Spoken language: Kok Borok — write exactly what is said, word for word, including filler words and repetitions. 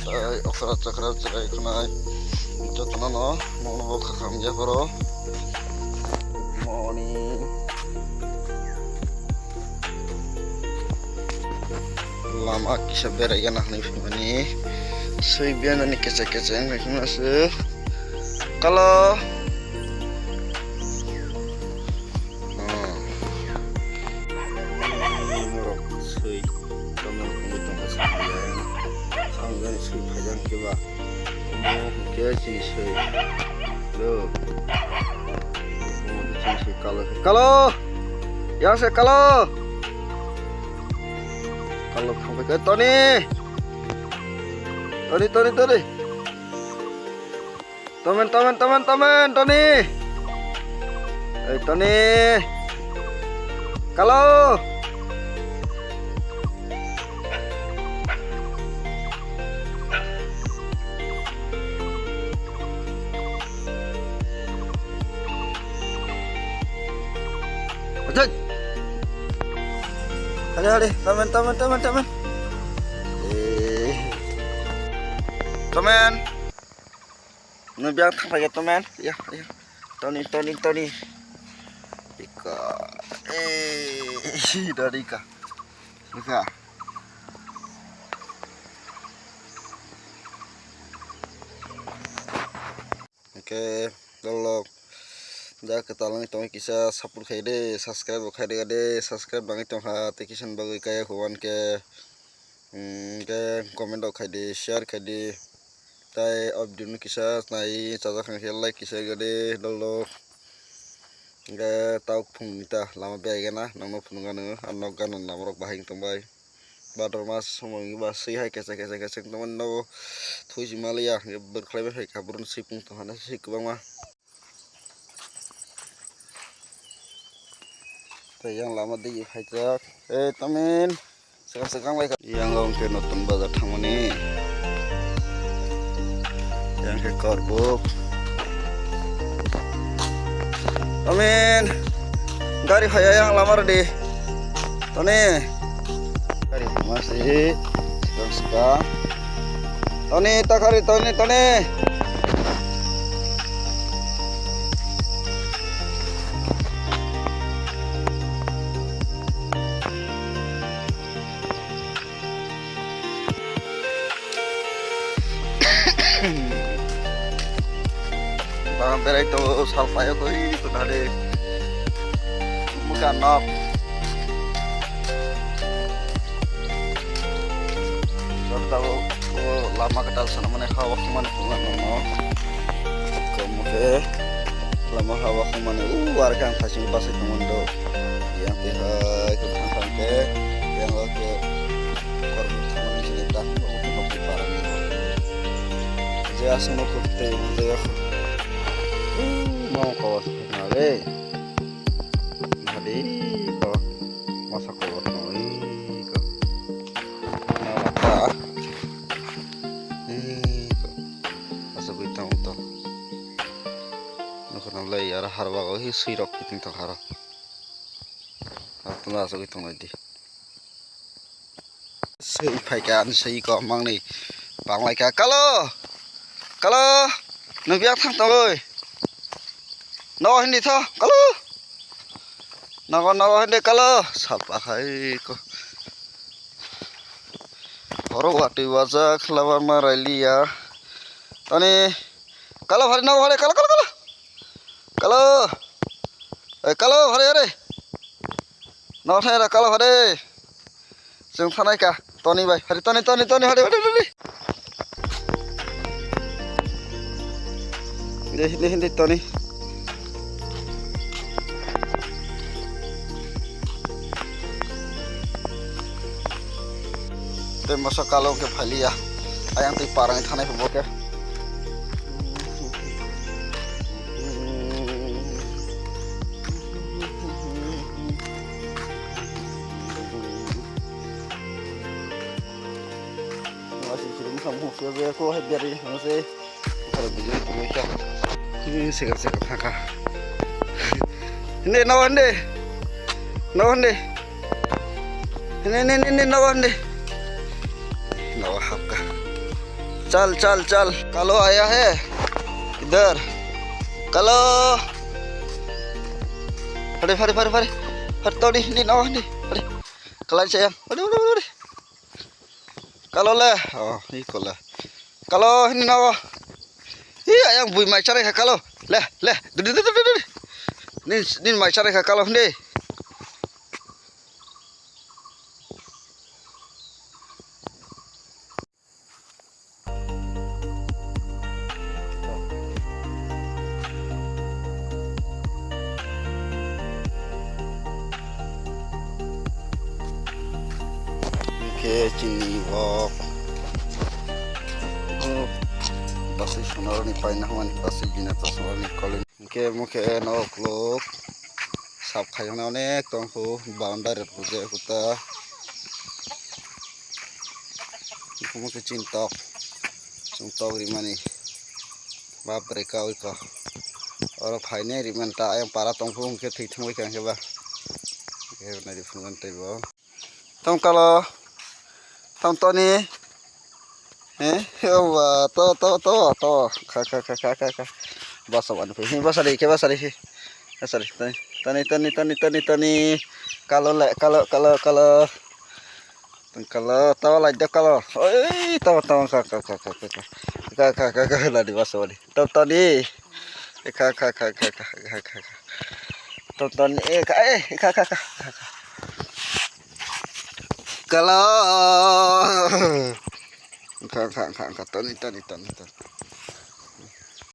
Tei okra chakra chwrai khwnai jotono no nokno bo kha khamya phoro. Good morning. Lama kisa berai gana hwnwi phimani swi biyanani kecha kecha wngkha kheno aswk. Kalo. Norok swi tongmani phungwi tongkha swi. Samjani swi phaijak khe ba. Omo hwnkhe chini swi. Lo. Omo chini swi kalo. Kalo! Yang se kalo! Kalo phungwi khe Toni! Toni, Toni, Toni! Tomen, tomen, tomen, tomen, Toni. Ei, Toni. Kalo. Ajak. Hade, hade, tomen, tomen, tomen, tomen. Eh. Tomen. Nwng biang thang phai khe tomen. Ya, ya. Toni, Toni, Toni. Ika. Eh, dari ka. Ika. Oke, dolok. Da kwtal wngwi tongwi kisa support khai de, subscribe bo khai de, de, subscribe bangwi tongkha, tei kisa bagwi kaya huan khe. Hwnkhe comment rok khai di, share khai di. Tai o video no kisa nai chajak kha khe like kisa rwdi dolok. Hwnkhe tabuk phungni ta lama berai gana nokno phunukgano, ah, nok gana lama rok bahai wng tongbai. Bhador mas somoi wngwi ba swi hai kesa kesa kesa wng tongmani nogo thui si maliya, hwnkhe bwrwkhlai bai phaikha, boroni swi pung tongkha na swi kwbangma. Tei yang lama dige phaijak. Eh, Tamin. Swkang swkang lai. Yang wngkhe Notun Bazar thangmani. Yang khe Korbuk. Tamin. Gari phaiya yang lama rwdi. Toni. Gari phaiya si. Swkang swkang. Toni, ta kari, Toni, Toni. Bang berai to sal payo koi to dade. Muka nok. Jotao o lama kwtal sana mane hawa khumani khumani no. Komo khe lama hawa khumani u ar khe ang thasing pasai tongmani do. Yang twi hai khe thang thang khe yang o khe kormo thangmani sini ta o khe nokni para ni. Je aswk nokho tei je mau kawas na le. Hadi ko masa ko nai ko. Mata. Ih, ko. Asa bui tang to. Nukho nang lai aro har bago hi sui rok kiting to haro. Atuna asa bui tang lai di. Sui phaikha, ani sui ko mangni. Panglai kha, kalo! Kalo! Nung biak thang tongoi. Nogo hindi tho, kalo! Nogo, nogo hindi, kalo! Salpa khai ko. Oro watwi wajak, labar ma railiya. Toni, kalo phari, nogo phari, kalo, kalo, kalo. Kalo! Eh, kalo phari, are. Nogo thai ra, kalo phari. Chwng thanai kha Toni bai. Hari Toni, Toni, Toni, hari, hari, hari. Dei, dei, dei, Toni. Tei moso kalo khe phailiya. Ayang tei parang thanai bo khe. Masih kirim kamu sudah ko hai biar ini masih. Kalau begini tuh ya. Ini segar-segar kaka. Ini nawan deh. Nawan deh. Ini, ini, ini, ini nawan deh. Nawa hapka. चल, चल, चल। कालो आया है। इधर। कालो। फरे, फरे, फरे, फरे। फरे, तोड़ी, नी, नो, नी। फरे। कलाई से यार। फरे, फरे, फरे, फरे। Kalo le. Oh, iko le. Kalo hini no. Hi, ayang bui mai charai kha kalo. Le, le. Dudi, dudi, dudi, dudi. Nin, nin mai charai kha kalo hindi. Hingke chini wok. Basui sonoroni paina hwnmani basui bina to sonoroni kolini. Hingke mokhe no ukluk sap khaiyoknai onek tongkhu, boundary rok rwjak khe ta. Omo khe chini tok, chwng tok rimani. Bapre kaui ko. Oro phainai rimani ta, ayang para tongkhu hwnkhe thwi thangbai kha hwnkhe ba. Khe naidi phunukmani teibo. Tong kalo. Tong toni. Eh, owa, to, to, to, to. Kha, kha, kha, kha, kha, kha. Basa wani phai. Basa ri khe, basa ri khe. Basa ri. Tani, tani, tani, tani, tani, tani. Kalo le, kalo, kalo, kalo. Tong kalo, tawa lai de kalo. Oi, tawa, tawa, kha, kha, kha. Kha, kha, kha, kha, ladi basa wani. Tong toni. Kha, kha, kha. Tong toni, eh, kha, eh, kha, kha, kha, kha, kha. Kalo. Kha, kha, kha, kha, toni, toni, toni, toni.